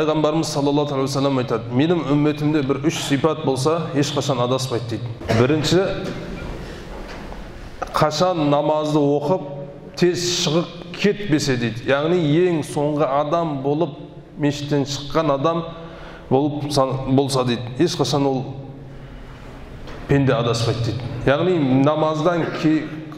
Пайғамбарымыз саллаллаху алейхи уассалам айтады, менің үмметімде бір үш сипат болса, ешқашан адаспайды дейді. Бірінші, қашан намазды оқып, тез шығып кетпесе дейді. Яғни ең соңғы адам болып, мешіттен шыққан адам болып болса дейді. Ешқашан ол пенде адаспайды дейді. Яғни намаздан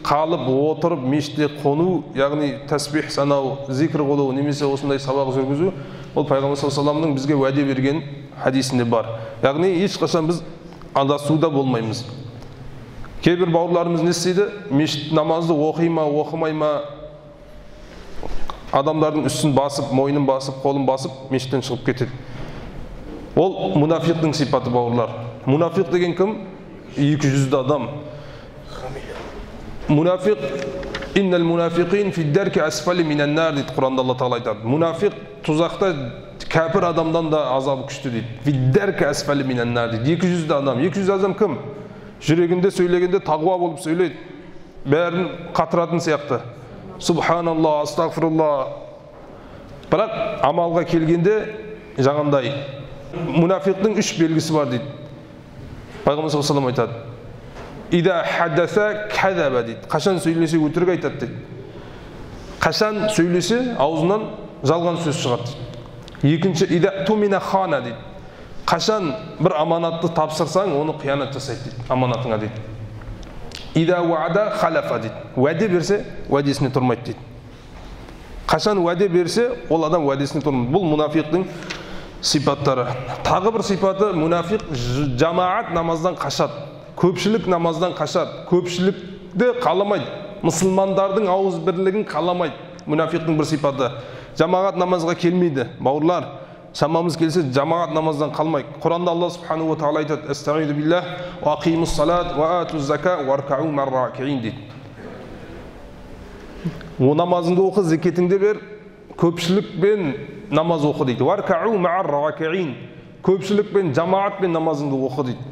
қалып отырып мешітте қону, яғни тәсбих санау, зикр қылу немесе осындай сабақ жүргізу, ол Пайғамбар саллаллаху алейхи вассаламның бізге уәде берген хадисінде бар. Яғни ешқашан біз адасуда болмаймыз. Кейбір бауырларымыз не істейді? Мешіт намазды оқи ма, оқымай ма, адамдардың үстін басып, мойнын басып, қолын басып, мешіттен шығып кетеді. Ол мунафиқтың сипаты, бауырлар. Мунафиқ деген кім? Екі жүзді адам. Мунафиқ, иннал мунафиқин фи дәрки асфали минан нар дейді Құранда Алла Тағала айтады. Мунафиқ тұзақта кәпір адамдан да азабы күшті дейді. Фи дәрки асфали минан нар дейді. Екі жүзді адам. Екі жүзді адам кім? Жүрегінде сөйлегенде тағуа болып сөйлейді. Бәрін қатыратын сияқты. Субханалла, астағфирулла. Бірақ амалға келгенде жаңағындай мунафиқтың үш белгісі бар дейді. Пайғамбар саллаллаху алейхи вассалам айтады. Ида хаддаса кадаба дейді. Қашан сөйлесе өтірік айтады дейді. Қашан сөйлесе аузынан жалған сөз шығады дейді. Екінші, ида тумина хана дейді. Қашан бір аманатты тапсырсаң, оны қиянат жасайды дейді, аманатыңа дейді. Ида уада халафа дейді. Уәде берсе, уәдесіне тұрмайды дейді. Қашан уәде берсе, ол адам уәдесіне тұрмайды. Бұл мунафиқтың сипаттары. Тағы бір сипаты, мунафиқ жамаат намаздан қашады. Көпшілік намаздан қашады. Көпшілікті қаламайды. Мұсылмандардың ауыз бірлігін қаламайды. Мунафиқтың бір сипаты. Жамағат намазға келмейді. Бауырлар, шамамыз келсе жамағат намаздан қалмайық. Құранда Алла субхану ва тағала айтады: Астағиду биллах, уа ақимус салат, уа атуз зака, уаркау мар ракиин дейді. О намазыңды оқы, зекетіңді бер, көпшілікпен намаз оқы дейді. Уаркау мар ракиин. Көпшілікпен, жамағатпен намазыңды оқы дейді.